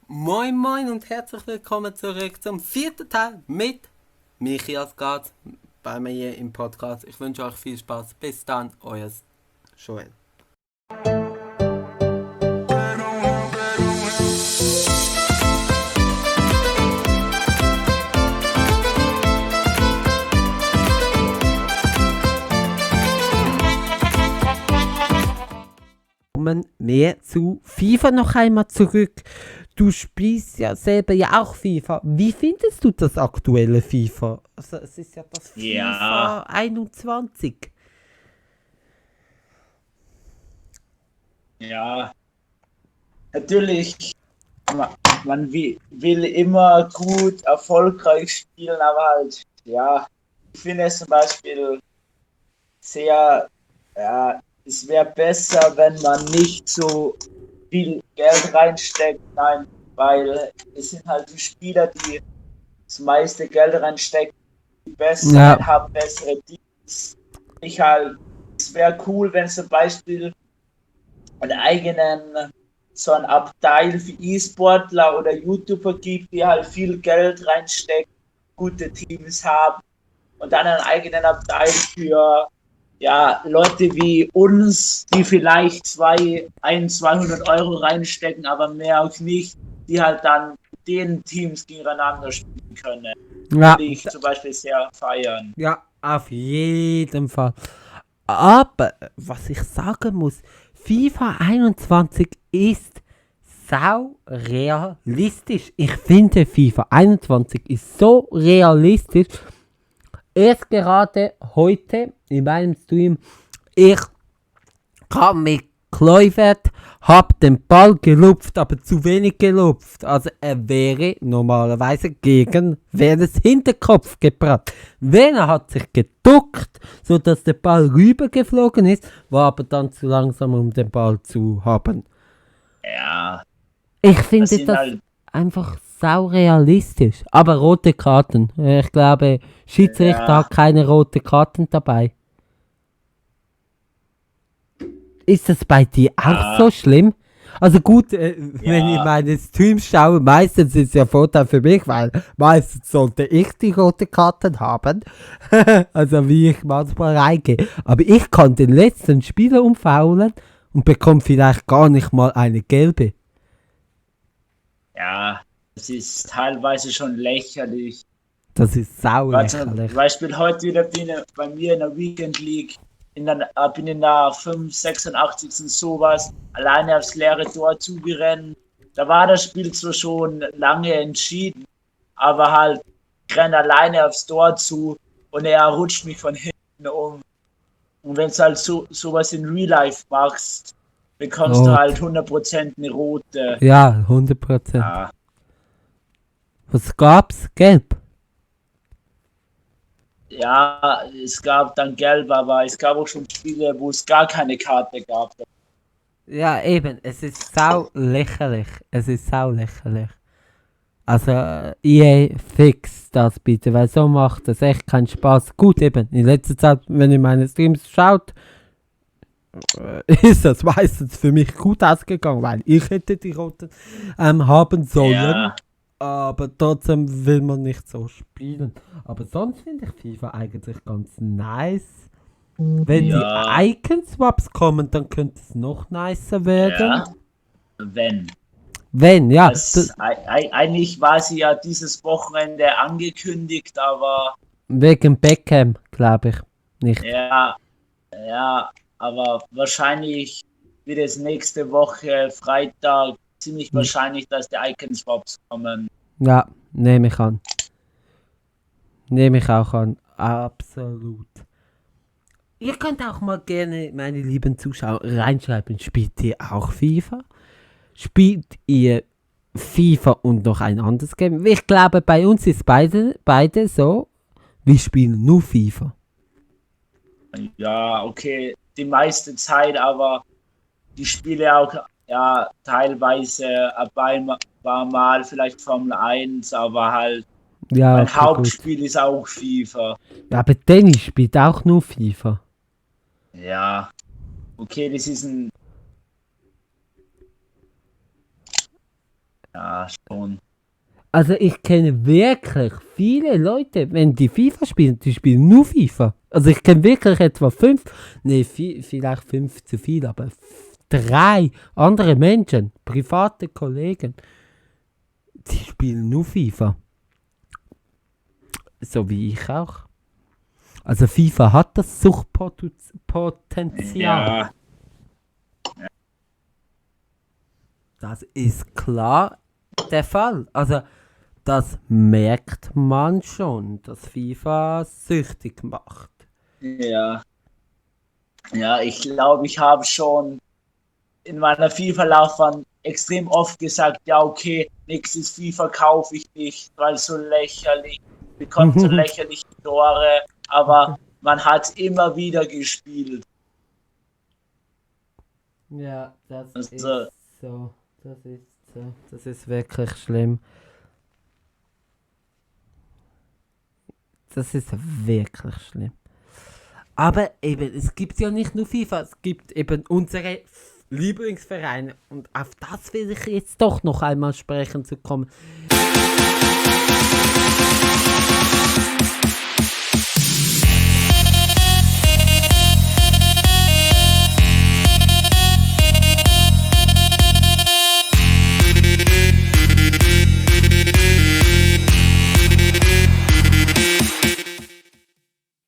Moin Moin und herzlich willkommen zurück zum vierten Teil mit Michi als Gast bei mir hier im Podcast. Ich wünsche euch viel Spaß. Bis dann, euer Joel. Kommen wir zu FIFA noch einmal zurück. Du spielst ja selber ja auch FIFA. Wie findest du das aktuelle FIFA? Also es ist ja das FIFA 21. Ja, natürlich, man will immer gut, erfolgreich spielen, aber halt, ja, ich finde es zum Beispiel sehr, ja, es wäre besser, wenn man nicht so viel Geld reinsteckt, nein, weil es sind halt die Spieler, die das meiste Geld reinstecken, die besseren haben bessere Teams. Es wäre cool, wenn zum Beispiel einen eigenen so ein Abteil für E-Sportler oder YouTuber gibt, die halt viel Geld reinstecken, gute Teams haben und dann einen eigenen Abteil für Leute wie uns, die vielleicht 200 Euro reinstecken, aber mehr auch nicht, die halt dann den Teams gegeneinander spielen können. Ja. Würde ich zum Beispiel sehr feiern. Ja, auf jeden Fall. Aber was ich sagen muss, FIFA 21 ist sau realistisch. Ich finde FIFA 21 ist so realistisch. Erst gerade heute in meinem Stream, ich kam mit Kluivert, hab den Ball gelupft, aber zu wenig gelupft. Also er wäre normalerweise wäre das Hinterkopf gebrannt. Werner hat sich geduckt, sodass der Ball rübergeflogen ist, war aber dann zu langsam, um den Ball zu haben. Ja. Ich finde das halt einfach sau realistisch. Aber rote Karten. Ich glaube, Schiedsrichter hat keine rote Karten dabei. Ist das bei dir auch so schlimm? Also gut, wenn ich meine Streams schaue, meistens ist es ja Vorteil für mich, weil meistens sollte ich die rote Karten haben. Also wie ich manchmal reingehe. Aber ich kann den letzten Spieler umfaulen und bekomme vielleicht gar nicht mal eine gelbe. Ja, das ist teilweise schon lächerlich. Das ist sau lächerlich. Zum Beispiel heute wieder bei mir in der Weekend League, bin in der 86. sowas, alleine aufs leere Tor zugerannt. Da war das Spiel zwar schon lange entschieden, aber halt, ich renne alleine aufs Tor zu und er rutscht mich von hinten um. Und wenn du halt sowas in Real Life machst, bekommst du halt 100% eine rote. Ja, 100%. Ja. Was gab's? Gelb? Ja, es gab dann Gelb, aber es gab auch schon Spiele, wo es gar keine Karte gab. Ja, eben. Es ist sau lächerlich. Also, EA fix das bitte, weil so macht das echt keinen Spaß. Gut, eben. In letzter Zeit, wenn ihr meine Streams schaut, ist das meistens für mich gut ausgegangen, weil ich hätte die roten haben sollen. Ja. Aber trotzdem will man nicht so spielen. Aber sonst finde ich FIFA eigentlich ganz nice. Wenn die Icon-Swaps kommen, dann könnte es noch nicer werden. Ja, wenn, ja. Eigentlich war sie ja dieses Wochenende angekündigt, aber... Wegen Beckham, glaube ich. Nicht. Ja, aber wahrscheinlich wird es nächste Woche Freitag ziemlich wahrscheinlich, dass die Icon-Swaps kommen. Ja, nehme ich an. Nehme ich auch an. Absolut. Ihr könnt auch mal gerne, meine lieben Zuschauer, reinschreiben. Spielt ihr auch FIFA? Spielt ihr FIFA und noch ein anderes Game? Ich glaube, bei uns ist beide so. Wir spielen nur FIFA. Ja, okay. Die meiste Zeit, aber die Spiele auch teilweise war mal vielleicht Formel 1, aber halt mein Hauptspiel ist auch FIFA. Ja, aber Dennis spielt auch nur FIFA. Ja, okay, das ist ein Ja, schon. Also ich kenne wirklich viele Leute, wenn die FIFA spielen, die spielen nur FIFA. Also ich kenne wirklich etwa vielleicht 5 zu viel, aber 3 andere Menschen, private Kollegen, die spielen nur FIFA. So wie ich auch. Also FIFA hat das Suchtpotenzial. Ja, Das ist klar der Fall. Also das merkt man schon, dass FIFA süchtig macht. ja. Ja, ich glaube, ich habe schon in meiner FIFA-Laufbahn extrem oft gesagt, ja, okay, nächstes FIFA kaufe ich nicht, weil so lächerlich, bekommt so lächerliche Tore, aber man hat immer wieder gespielt. Ja, das Also, ist so. Das ist so. Das ist wirklich schlimm. Das ist wirklich schlimm. Aber eben, es gibt ja nicht nur FIFA, es gibt eben unsere Lieblingsvereine. Und auf das will ich jetzt doch noch einmal sprechen zu kommen.